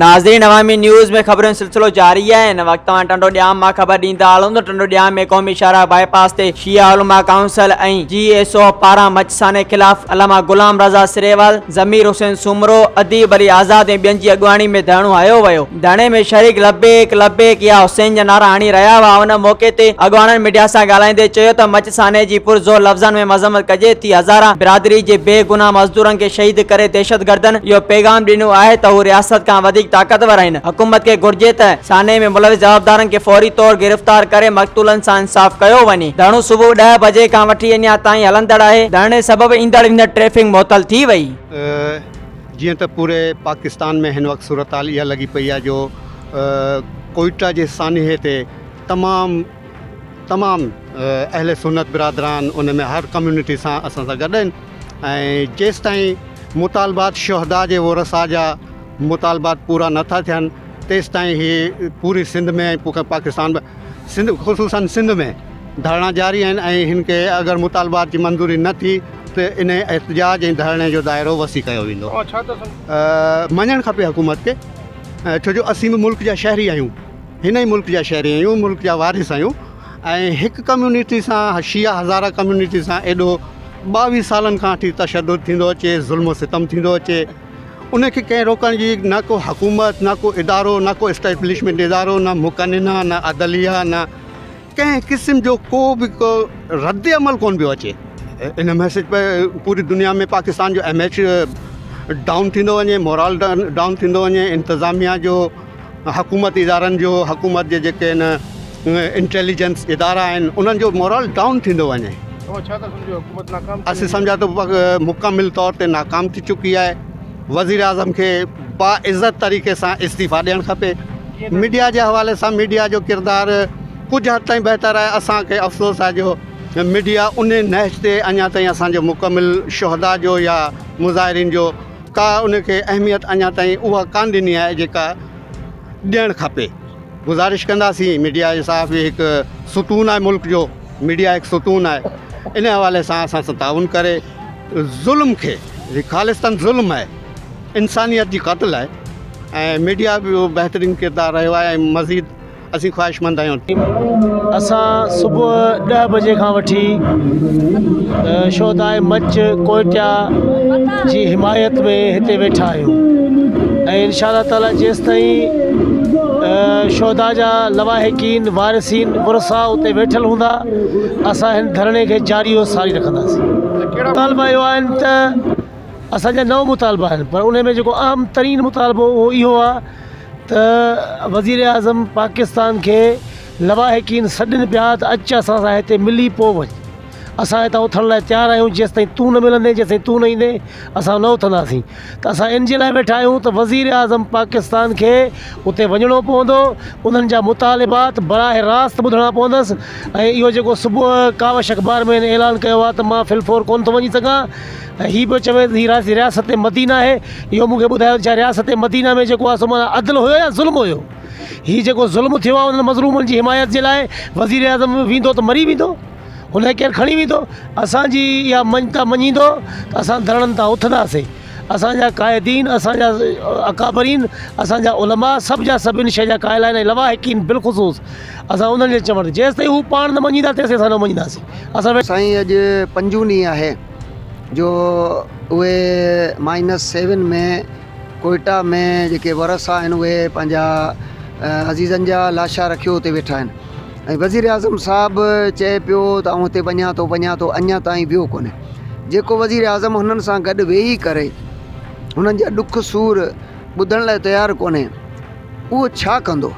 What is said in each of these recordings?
ناظرين عوامي نيوز ۾ خبرن جو سلسلو جاري آهي هن وقت توهان ٽنڊو ڄام مان خبر ڏيندا هلون ته ٽنڊو ڄام ۾ قومي شاهراهه باء پاس تي شيعه علماء ڪائونسل ۽ جي ايس او پاران مچ سانحي خلاف علامه غلام رضا سريوال، ضمير حسين سومرو، اديب علي آزاد ۽ ٻين جي اڳواڻي ۾ ڌرڻو هنيو ويو. ڌرڻي ۾ شريڪ لبيڪ لبيڪ يا حسين جا نعرا هڻي رهيا هئا. ان موقعي تي اڳواڻن ميڊيا سان ڳالهائيندي چيو ته مچ سانحي جي پرزور لفظن ۾ مذمت ڪجي ٿي، هزاره برادري جي بي گناهه مزدورن کي شهيد ڪري دهشتگردن اهو پيغام ڏنو آهي ته هو رياست کان وڌيڪ طاقتور آهن، حڪومت کي گهرجي ته سانحي ۾ ملوث جوابدارن کي فوري طور گرفتار ڪري مقتولن سان انصاف ڪيو وڃي. ڌرڻو صبح ڏهه بجي کان وٺي اڃا تائين هلندڙ آهي، ڌرڻي سبب ايندڙ ويندڙ ٽريفڪ معطل ٿي وئي. جيئن ته پوري پاڪستان ۾ هن وقت صورتحال اها لڳي پئي آهي جو ڪوئيٽا جي سانحي تي تمام تمام اهل سنت برادران ان ۾ هر ڪميونٽي سان اسان سان گڏ آهن ۽ جيستائين مطالبات شهداء جي ورثاء جا مطالبات پورا نه ٿا ٿين تيستائين هي پوري سنڌ ۾ ۽ پاڪستان ۾ سنڌ خصوصن سنڌ ۾ ڌرڻا جاري آهن ۽ هن کي اگر مطالبات جي منظوري نه ٿي ته ان احتجاج ۽ ڌرڻي جو دائرو وسيع ڪيو ويندو. مڃڻ کپي حڪومت کي ڇو جو اسين به ملڪ جا شهري آهيون هن ئي ملڪ جا شهري آهيون ملڪ جا وارث آهيون ۽ هڪ ڪميونٽي سان شيعا هزارا ڪميونٽي سان ايڏو ٻاويهه سالن کان وٺي تشدد ٿيندو اچي ظلم و ستم ٿيندو اچي ان کي ڪنهن روڪڻ جي نه ڪو حڪومت نه ڪو ادارو نه ڪو اسٽيبلشمينٽ ادارو نه مقننه نه عدليه نه ڪنهن قسم جو ڪو به ڪو رد عمل ڪون پيو اچي ان ميسج پوري دنيا ۾ پاڪستان جو ايم ايچ ڊائون ٿيندو وڃي مورال ڊائون ٿيندو وڃي انتظاميا جو حڪومت ادارن جو حڪومت جي جيڪي آهن انٽيليجنس ادارا آهن انهن جو مورال ڊائون ٿيندو وڃي. توهان ڇا ٿا سمجهو حڪومت ناڪام ٿي اسين سمجهان ٿو مڪمل طور تي ناڪام ٿي چڪي آهي وزيراعظم کي باعزت طريقي سان استعيفا ڏيڻ کپي ميڊيا جي حوالي سان ميڊيا جو ڪردار ڪجهه حد تائين بهتر آهي اسان کي افسوس آهي جو ميڊيا ان نهج تي اڃا تائين اسان جو مڪمل شهدا جو يا مظاهرين جو ڪا ان کي اهميت اڃا تائين اها ڪانه ڏني آهي جيڪا ڏيڻ کپي. گذارش ڪنداسين ميڊيا جي صحافي هڪ ستون آهي ملڪ جو ميڊيا هڪ ستون آهي ان حوالي سان اسان سان تعاون ڪري ظلم کي هي خالصتاً ظلم آهي انسانيت جي قتل آهي ۽ ميڊيا جو بهترين ڪردار رهيو آهي ۽ مزيد اسين خواهشمند آهيون. اسان صبح ڏهه بجي کان وٺي شهداء مچ ڪوئٽيا جي حمايت ۾ هتي ويٺا آهيون ۽ انشاء الله تعالي جيستائين شهداء جا لواحقين وارثين ورثاء اتي ويٺل هوندا اسان هن ڌرڻي کي جاري و ساري رکنداسين. مطالبا اهو آهن ته اسان جا نو مطالبا آهن پر ان ۾ جيڪو اهم ترين مطالبو اهو اهو آهي ته وزيراعظم پاڪستان کي لواحقين سڏين پيا ته اچ اسان سان هتي ملي پوء وڃ. اسان هتان اٿڻ لاء تيار آهيون جيستائين تون نه ملندين جيستائين تون نه ايندين اسان نه اٿنداسين ته اسان ان جي لاء ويٺا آهيون ته وزيراعظم پاڪستان کي اتي وڃڻو پوندو انهن جا مطالبات براهه راست ٻڌڻا پوندس ۽ اهو جيڪو صبح ڪاوش اخبار ۾ هن اعلان ڪيو آهي ته مان في الفور ڪونه ٿو وڃي سگهان ۽ هي پيو چوي ته هي رياست مدينه آهي، اهو مون کي ٻڌايو ته ڇا رياست مدينه ۾ جيڪو آهي سو معنيٰ عدل هيو يا ظلم هيو؟ هي جيڪو ظلم ٿيو آهي انهن مظلومن جي حمايت جي لاء وزيراعظم ويندو ته مري ويندو؟ هن کي ڪير کڻي ويندو؟ اسان جي اها مڃتا مڃيندو ته اسان ڌرڻن تان اٿنداسين. اسان جا قائدين، اسان جا اڪابرين، اسان جا علماء سڀ جا سڀ ان شيء جا قائل آهن ۽ لواحقين بالخصوص اسان انهن جي چوڻ تي جيستائين هو پاڻ نه مڃيندا تيستائين اسان نه مڃينداسين. اسان. سائين اڄ پنجون ڏينهن آهي. جو اهي مائنس سيون ۾ ڪوئيٽا ۾ جيڪي ورثا آهن اهي پنهنجا عزيزن جا لاشا رکيو اتي ويٺا آهن ۽ وزير اعظم صاحب چئي پيو ته آئون اتي وڃان ٿو وڃان ٿو اڃا تائين ويو ڪونهي جيڪو وزير اعظم هنن سان گڏ ويهي ڪري هنن جا ڏک سور ٻڌڻ لاء تيار ڪونهي اهو ڇا ڪندو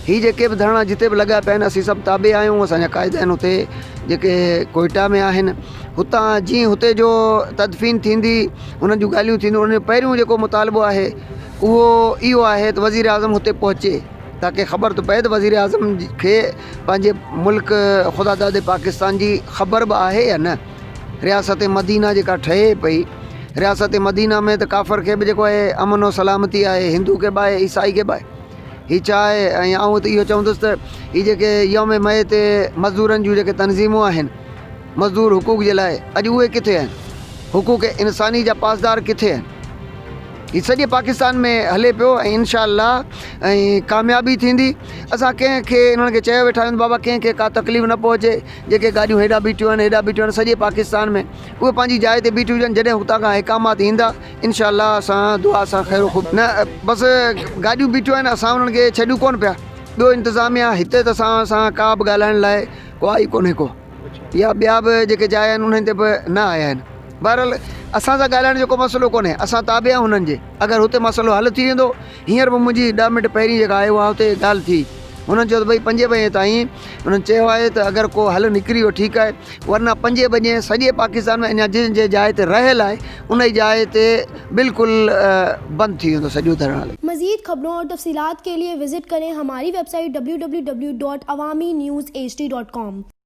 هي جيڪي به ڌرڻا جتي به لڳا پيا آهن اسين سڀ تابع آهيون اسان جا قائد آهن اتي جيڪي ڪوئيٽا ۾ آهن هتان جيئن هتي جو تدفين ٿيندي انهن جون ڳالهيون ٿينديون انهن جو پهريون جيڪو مطالبو آهي اهو اهو آهي ته وزير اعظم هتي پهچي تاڪه خبر ته پئي ته وزير اعظم کي پنهنجي ملڪ خدا داد پاڪستان جي خبر به آهي يا نه رياست مدينه جيڪا ٺهي پئي رياست مدينه ۾ ته ڪافر کي به جيڪو آهي امن و سلامتي آهي هندو کي به آهي عيسائي کي به آهي هي ڇا آهي ۽ آئون ته اهو چوندس ته هي جيڪي يوم مئي تي مزدورن جون جيڪي تنظيمون آهن مزدور حقوق جي لاء اڄ اهي ڪٿي آهن؟ حقوق انساني جا پاسدار ڪٿي آهن؟ هي سڄي پاڪستان ۾ هلي پيو ۽ انشاء الله ۽ ڪاميابي ٿيندي اسان ڪنهن کي انهن کي چيو ويٺا آهيون بابا ڪنهن کي ڪا تڪليف نه پهچي جيڪي گاڏيون هيڏا بيٺيون آهن هيڏا بيٺيون آهن سڄي پاڪستان ۾ اهي پنهنجي جاء تي بيٺيون هجن جڏهن هتان کان احڪامات ايندا انشاء الله اسان دعا سان خير خوب نه بس گاڏيون بيٺيون آهن اسان انهن کي ڇڏيون ڪونه پيا ٻيو انتظاميا هتي ته اسان سان ڪا به ڳالهائڻ لاء ڪو آئي ڪونهي ڪو يا ٻيا به جيڪي جاء آهن انهن تي به نه آيا آهن بهرحال اسان سان ڳالهائڻ جو ڪو مسئلو ڪونهي اسان تابع آهيون هنن جي اگر هتي مسئلو حل ٿي ويندو هينئر به منهنجي ڏهه منٽ پهرين جيڪا آهي اها هتي ڳالهه ٿي هنن چيو ته ڀئي پنجين بجي تائين هنن چيو آهي ته اگر ڪو حل نڪري ويو ٺيڪ آهي ورنه پنجين بجي سڄي پاڪستان ۾ اڃا جنهن جنهن جاء تي رهيل آهي ان جاء تي بلڪل بند ٿي ويندو سڄو ڌرڻو. مزيد خبرون اور تفصيلات کے لئے وزٽ کریں ہماری ویب سائٹ www.awamiNewsHD.com.